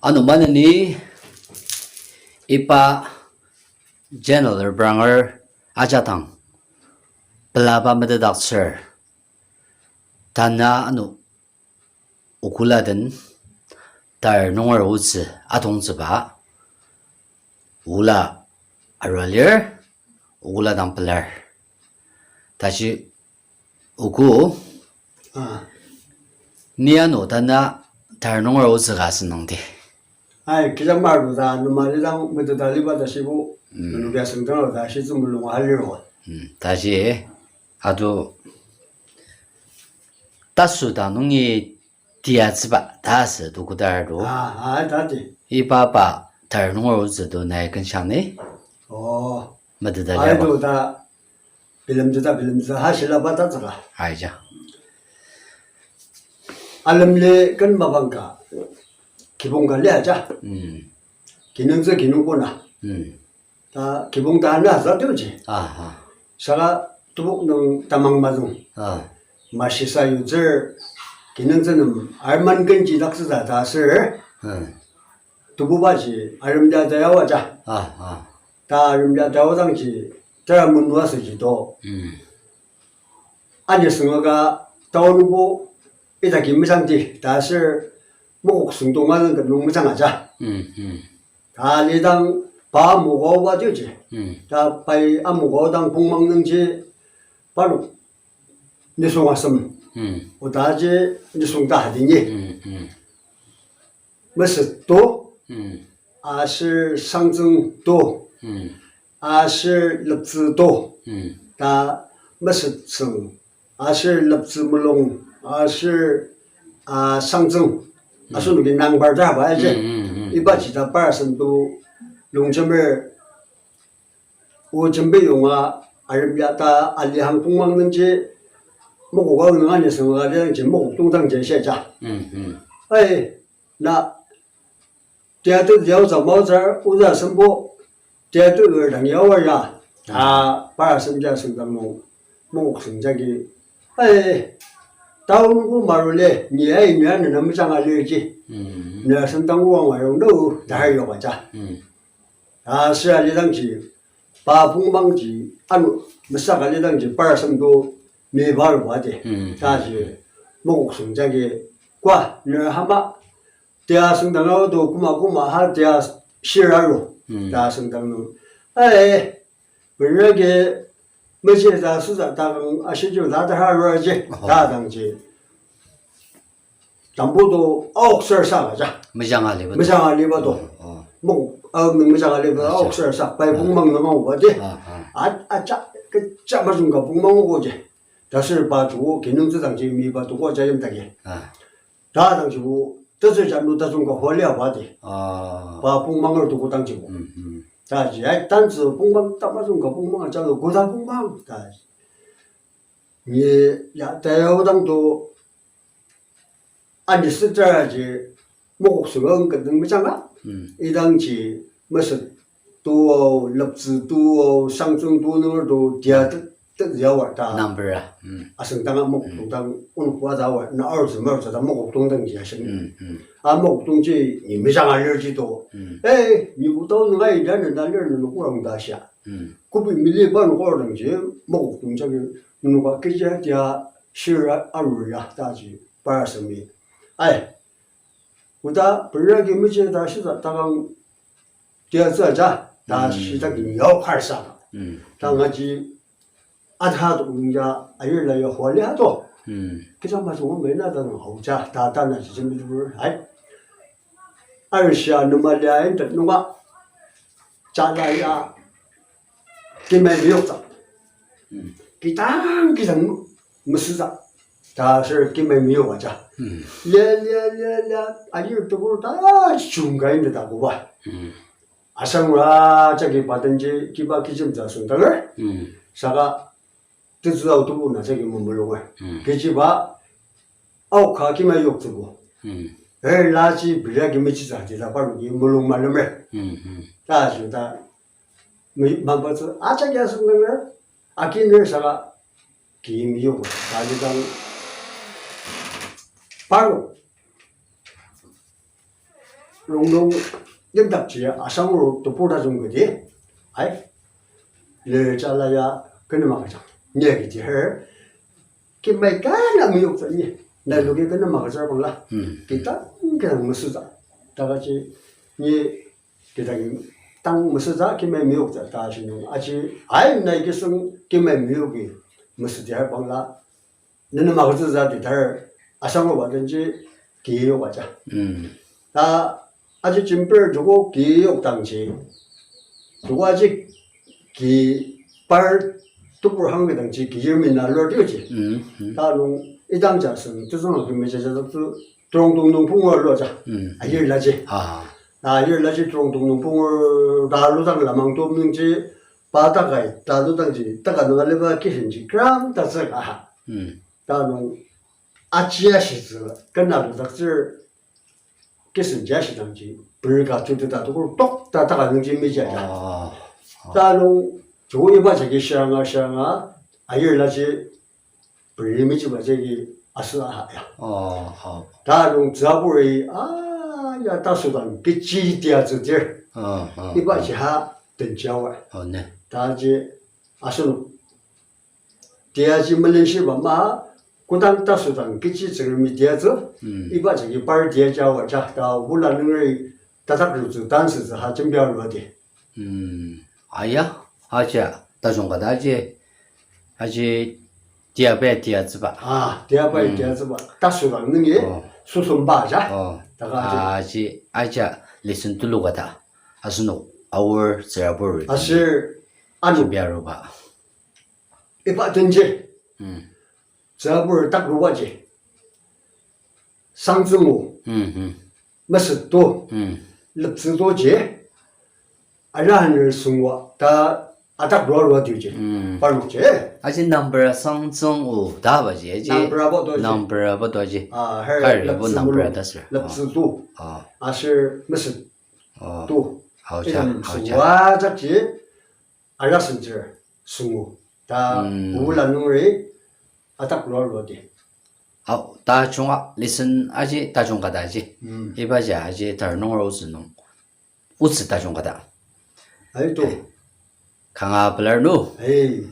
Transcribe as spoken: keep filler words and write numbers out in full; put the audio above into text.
Ano maneni iba channel repranger ajak dang pelaba metetdaktsür. Tanü ano okula den tar nunger otsü atongtsüba ola arua lir, okula dang pelar. Tashi oku, Ah. Ni ano tanü tar nunger otsü ka asünungdi. Ai, kija maru ta, numa lidang meteta liba ta shibo, Mm. nunu kya sengdang ta shi tsü mulung haliro. Mm, tashi, ado, tasu ta nungi tiatsüba, ta asü tukutar do. Ah, ah, ta ti. Iba pa tar nunger otsü do nai kenshang ni. Oh. Meteta liba. Ai do ta, bilemtsü ta, bilemtsü ta, ha shilaba ta tsaka. Aija. Alemli ken mapang ka, kibong ka liaja. Mm. Kinungtsü kinung kona. Mm. Ta kibong ta ana sa tuji. Aha. Saka tebok nung tamang mazung. Ah. Mashisa yutsür kinungtsü nem arman kenji daksüsa ta ser. Hmm. Tebubaji aremja tayawaja. Ah, ah. Ta aremja tayawazangji tera menu asüji to. Hmm. Ani sengaka taonubo idaki mejangdi ta ser mokok sengdong azüng kenung mejang aja. Hmm, hmm. Ta lidang pa amokaba tuji. Hmm. Ta pai amokaba dang pongmang nungji parnok nisung asem. Hmm. Odaji nisung ta hadingi. Hmm, hmm. Mesüt to. Hmm. Aser sangtsüng to. Hmm. Aser leptsü to. Hmm. Ta mesütsüng. Aser leptsü mulung. Aser, ah, sangtsüng. Hmm. Asenoki nangbar ta ba aji. Hmm, hmm, hmm. Ibaji ta par asem to longjemer o jembi yonga aremya ta alihang pongmang nungji mokok aonung ani sengaka liangji mokok tongdangji shiaja. Hmm, hmm. Ai, na, tiatet yao za maotsür, oda sembo, tiatet er dang yao ya. Ta, par asemja sengdang nung, mokok sengjagi. Ai, taonubo marule, ni ai ni anena mejanga lirji. Hmm. Ni asendang wang ayong do, ta har yokaja. Hmm. Ta ser alidangji, pa pongmangji, ano mesaka alidangji par asem to mi bar ba de. Hmm. Taji, mokok sengjagi, kwa, ner hama, tia sengdang ao to kuma kuma ha tia shir aro. Hmm. Ta sengdang nung. Ai, beragi meji ta süsa ta kang ashiju ta ta ha aro aji. Oh. Ta dangji. Tambu to aokser sa ka ja. Mejanga liba to. Mejanga liba to. Oh, oh. Mokok, ah, mejanga liba to. Acha. Aokser sa. Pai pongmang nung aoba de. Ah, ah. At, acha, kecha majung ka pongmang ogo je. Ta ser pa to, kinungtsü dangji mi pa to ko ja yim ta ke. Ah. Ta dangjibo, tetsü janu tajung ka hua lia ba di. Ah. Pa pongmanger tuko dangjibo. Hmm, hmm. Taji, ai, tantsü pongmang tamajung ka pongmang ajalo, koda pongmang, taji. Ni ya, tayao dang to, ani sitera ji, mokok sünga ongket nung mejanga. Hmm. Idangji, mesüt tuo, leptsü tuo, sangtsüng tuo nunger to, dia tet, tet yawa ta. Number a. Hmm. Asüngdanga mokok tongdang onok wa ta wa, na arutsü marutsü ta mokok tongdang ji asüng. Hmm, hmm. A mokok tongji ni mejanga lir ji to. Hmm. Eh, ni bu tao nunga ida na na lir na nukurang ta shia. Hmm. Kobi mili ba nukurang ji, mokok tongja ki nuka kecha tia shira arur ya ta ji, par asemi. Ai, Oda, peragi meji ta shisa takang tiatsü aja, ta shisa ki yao kar sa. Mm. Ta ngaji adha to nungja ayir la yao hua lia to. Mm. Kisa ma sunga mena ta nung hau ja, ta ta na ji jembi dubur, hai. Arishia numa lia in tet nunga, ja la ya, kimai miyok ta. Mm. Kitang kitang mesüsa. Ta ser kimai miyok aja. Hmm. Lia, lia, lia, lia, ayir tebur ta chungkai nda ta koba. Hmm. Asang ra jagi patenji kiba kijim ta sungtanger. Hmm. Saka tetsü au tebu na jagi mumulunga. Hmm. Kechiba au ka kimai yok tebu. Hmm. Er laji bira kimai chisa tita paru ki mulung malemer. Hmm, hmm. Ta sungta mi-, mabatsü ajak ya sungtanger. Akiner saka Kim yok, kali dang parnok. Rongnung yimdakji asangur tebur tajung kati. Ai. Lir jala ya kenema kajang. Nia kiti her. Kimai kana meyoktsü ni. Nai loki kenema kajar bangla. Hmm. Kitang kena mesütsü. Ta kaji ni kitang tang mesütsü kimai meyoktsü ta shinung. Aji ai nai kisung kimai meyoki mesütsü bangla. Nene magütsütsü ti tar asanguba denji ki yok aja. Mm. Ta aji jember joko ki yok dangji. Joko aji ki par tebur hangbi dangji ki yirmi na lur tioji. Mm, mm. Ta nung idang ja seng tezüng agi meja ja tu Trongdong nung pungur lua ja. Mm. Ayir laji. Ah. Ta ayir laji Trongdong nung pungur ta ludang lamang tu nungji pa takai ta ludangji taka nung aliba kisenji gram ta tsüka ha. Mm. Ta nung aji ashitsü kena lodaktsür kisenji ashidangji, peri ka tutu ta tukur tok ta taka nungji meja ja. Ah, ah. Ta nung joko iba jagi shiranga, shiranga, ayir laji peri mejiba jagi asü aha ya. Ah, ah. Ta nung tsüburi, ah, ya tasodang kechi tia tsüdir. Ah, ah, iba ah. Ji ha tenjawa. Oh, ne. Ta ji asenok tiaji melenshiba ma, kodang tasodang kechi Tsüngremi tiatsü, mm, iba jagi par tiaji awa ja, ta wula nungri tatak lutsü tansütsü ha jembia lua di. Mm, aya, aja, tajung ka ta aji, aji, tiaba tiatsüba. Ah, tiaba, mm, tiatsüba. Tasodang nungi, oh, susumba ja. Oh. Ta ka aji. Aji, aja, lesson tulu ka ta. Asenok, aor, tsürabur. Aser, ano. Jembia aruba. Iba tenji. Mm. Tsürabur takrubaji. Sangtsüngo. Mm, mm. Mesüt to. Mm. Leptsü toji. Ara hanir sungwa ta atak rua rua tiuji. Mm. Parnokji. Aji number sangtsüngo ta baji, aji number abo toji. Number abo toji. Ah, her kari abo leptsü number mulu. Ta sir. Leptsü to. Ah. Aser mesüt. Oh. To. Hao ja, item hao ja. Sungwa jakji. Ara sentsür sungu. Ta, mm, wula nungri atak rua rua di. Hao, ta chunga lesson aji ta chungka ta ji. Mm. Iba ja aji tar nung rua otsü nung. Otsü ta chungka ta. Ai to. Eh, kanga pelar nu. Ai.